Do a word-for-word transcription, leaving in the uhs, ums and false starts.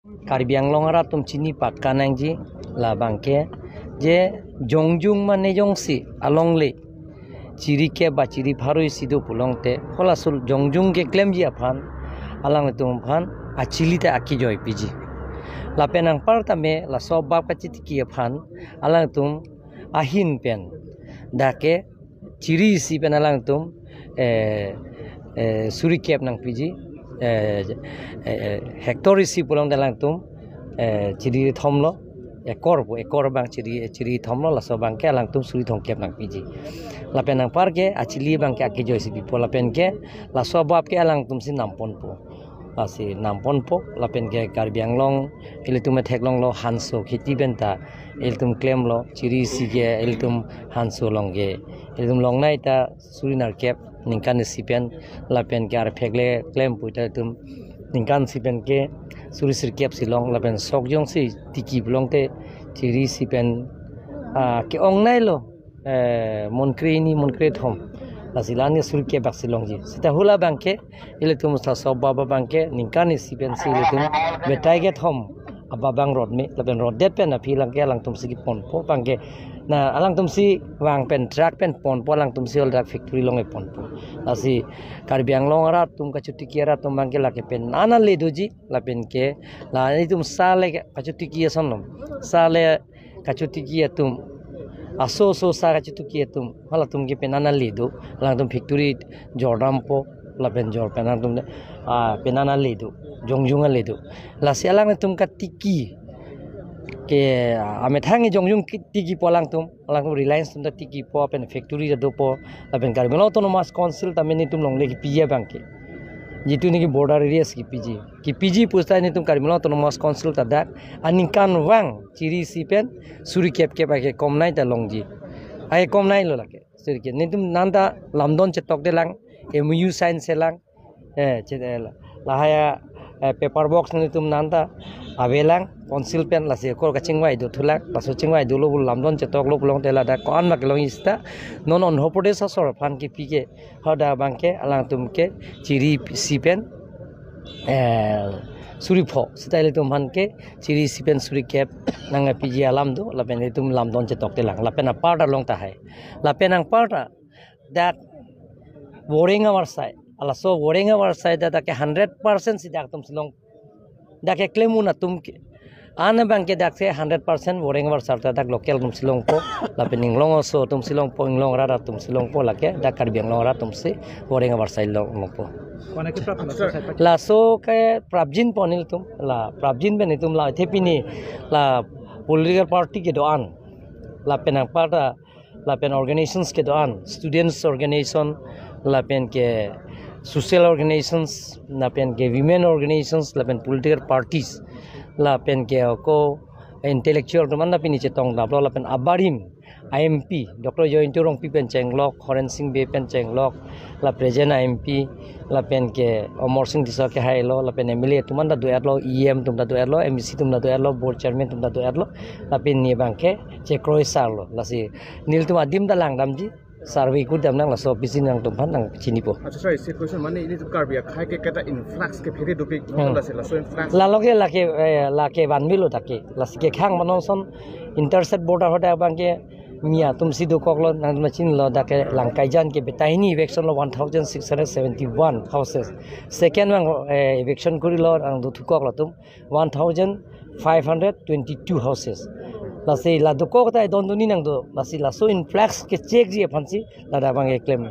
Karbi Anglong arat atum chini pakka nangji labangke, je jongjung mane jongsi alongle chiri kep ba chiri pharo isi do pulongte, halaso jongjung keklemji aphan alangtum aphan achili ta akejoi piji. Lapen anparta me laso abap kachitiki aphan alangtum ahin pen dak ke chiri isi pen alangtum, eh, eh, suri kep nangpiji, eh, eh, eh, hectare isi pulongte alangtum, eh, chiri thomlo, ekor pu, ekor abang chiri, chiri thomlo, laso abangke alangtum suri thomkep nangpiji. Lapen anpar ke achili abangke akejoi si pipo, lapen ke laso abap ke alangtum si namponpo. Lasi namponpo, lapen ke Karbi Anglong ilitum theklonglo hanso kheti penta ilitum klemlo, chiri isi ke ilitum hanso along ke ilitum longnai ta suri nerkep ningkan isi pen, lapen ke arphek le klem pu ta ilitum ningkan isi pen ke suri sirkep si long, lapen sok jongsi tiki pulongte chiri isi pen, ah, ke-ongnailo, eh, monkre hini monkre thom. Lasi la-an ke suri kep bak si longji. Seta hala abangke ilitum sa so abap abangke ningkan isi pensi ilitum betai kethom abap abang rot me, lapen rotdet pen aphi alangke alangtum si keponpo abangke. Na alangtum si vang pen truck pen ponpo, alangtum si dak factory along keponpo. Lasi Karbi Anglong arat atum, kachitiki arat atum abangke lake pen anale doji, lapen ke la ilitum sa le kachitiki ason lom. Sa le kachitiki atum, aso aso sa kachitiki atum, halatum ke pen anale do, alangtum factory jordampo, lapen jor pen alangtum, ah, pen anale do, jongjung ale do. Lasi alangtum katiki ke, ah, amethang jongjung ki-, tikipo alangtum, alangtum Reliance atum ta tikipo, pen factory ta dopo, lapen Karbi Anglong Autonomous Council ta nelitum longle kepiji abangke, jitu niki border areas kepiji. Kepiji pusita nelitum Karbi Anglong Autonomous Council ta dak aningkanvang chiri isi pen suri kep kep ake komnai ta longji. Ake komnailo lake. Suri kep. Nelitum nanta lamdon chetokdelang, M O U sign selang. Eh, chet-, eh, la-, lahai a, eh, paper box nelitum nanta avelang, council pen lasi ekor kachingvai dothulang, laso chingvai dolo pu lamdon chetoklo pulongte ladak ko-an ma kelongji seta, non Andhra Pradesh asor aphan kepi ke, hadak abangke alangtum ke chiri isi pen, eh, suri pho, seta ilitum aphan ke chiri isi pen suri kep nangpiji alam do, lapen ilitum lamdon chetokdelang, lapen aparta long tahai. Lapen anparta dak Boreng avarsai, laso Boreng avarsai dak, dak ke hundred percent si dak atum si long, dak keklem un atum ke. An abangke dak si hundred percent Boreng avarsai ta dak local atum si longpo, lapen inglong aso atum si longpo, inglong arat atum si longpo, lake dak Karbi Anglong arat atum si Boreng avarsai long, longpo. Kona ke prapjin aso side pa? Laso ke prapjinpo nelitum, la prapjin pen nelitum la the pini la political party kedo-an, lapen anparta lapen organizations kedo-an, students organization, lapen ke social organizations, lapen ke women organizations, lapen political parties, lapen ke ako intellectual atum an ta pini chetongdaplo, lapen abarim a M P, Doctor Jayanta Rongpi pen chenglok, Horen Sing Bey pen chenglok, la present a M P, lapen ke Amarsing Tisso kehailo, lapen M L A atum an ta do-etlo, E M atum ta do-etlo, M A C atum ta do-etlo, board chairman atum ta do-etlo, lapen ne abangke chekroi sarlo. Lasi nelitum adim ta langdamji, survey kurdamnang, laso pisi nangtum aphan nangchinipo. Acha sir, isi question mane ilitum Karbi akhei ke keta influx kephere dopik. Hmm. Lasi laso influx. Lalo ke lake, eh, lake vanvelo dak ke. Lasi kekhang manon ason interstate border hadak abangke mi atum si dokoklo, nangtum chinilo, dak ke Langkaijan ke betai hini eviction lo one thousand six hundred seventy-one houses. Second abang, eh, eviction kurilo, nang dothukoklo atum one thousand five hundred twenty-two houses. Lasi la dokok ta don doni nangdo, lasi laso influx ke checkji aphansi ladak abang keklem.